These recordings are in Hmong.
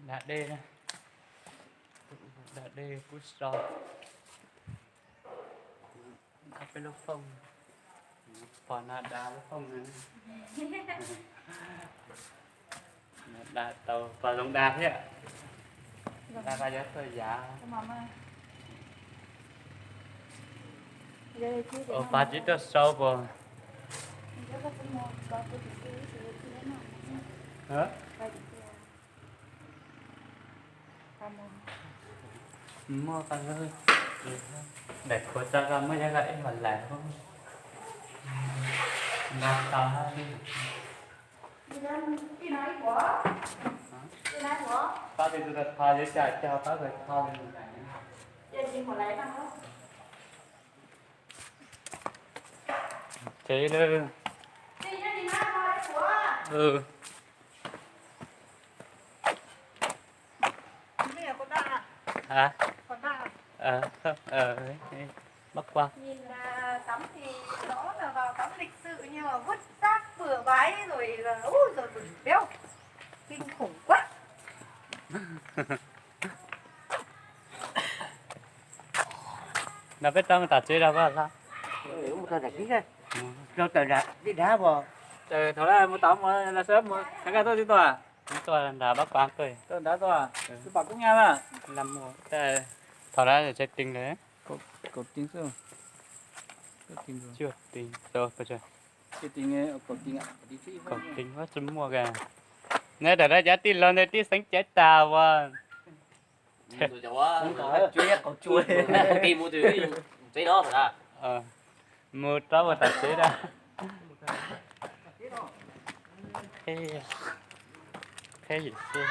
Da dej, da dej kub so. Peb lub fooj, pom no da lub fooj no. Da tau pog zoo da thiab. Da yuav tuaj yav. Ua pab tsis tuaj sau puas? Muaj daim khuav tso muaj nyob ib hom lawm. Pab tus tau tho yuav cas cog pab tus tho li. Tsev lawm. Bác Quang. Nhìn, à, tấm thì nó là vào tấm lịch sự nhưng mà vứt rác bừa bãi rồi là, úi giời, bẩn thỉu, kinh khủng quá. Nrog peb tau mus tom tsev rau pab hlob. Tau tawm nram dej dab os. Thaum lawv mus tau mus, lawv sawv mus, koj tuaj tsis tuaj? Tuaj nrad pab Quang tuaj. Tuaj nrad tuaj. Tus pom kub nyab na. Thaum lawv tsev ti lawm. Kaum ti xwb. Kaum ti, kaum ti, tsis muaj. Neb tam lawv cov tij laug ntawd tib xeeb cev tas ua. Mus rau ua tom tsev da. Qheb yim xwb.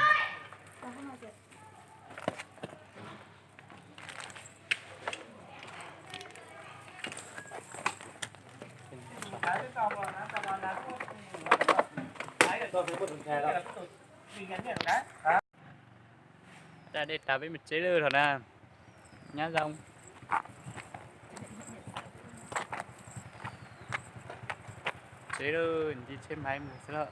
Da dej tas peb mus tsev lawm thaum na. Nyob zoo. Tsev lawm, nce tsheb maiv mus xwb lawm.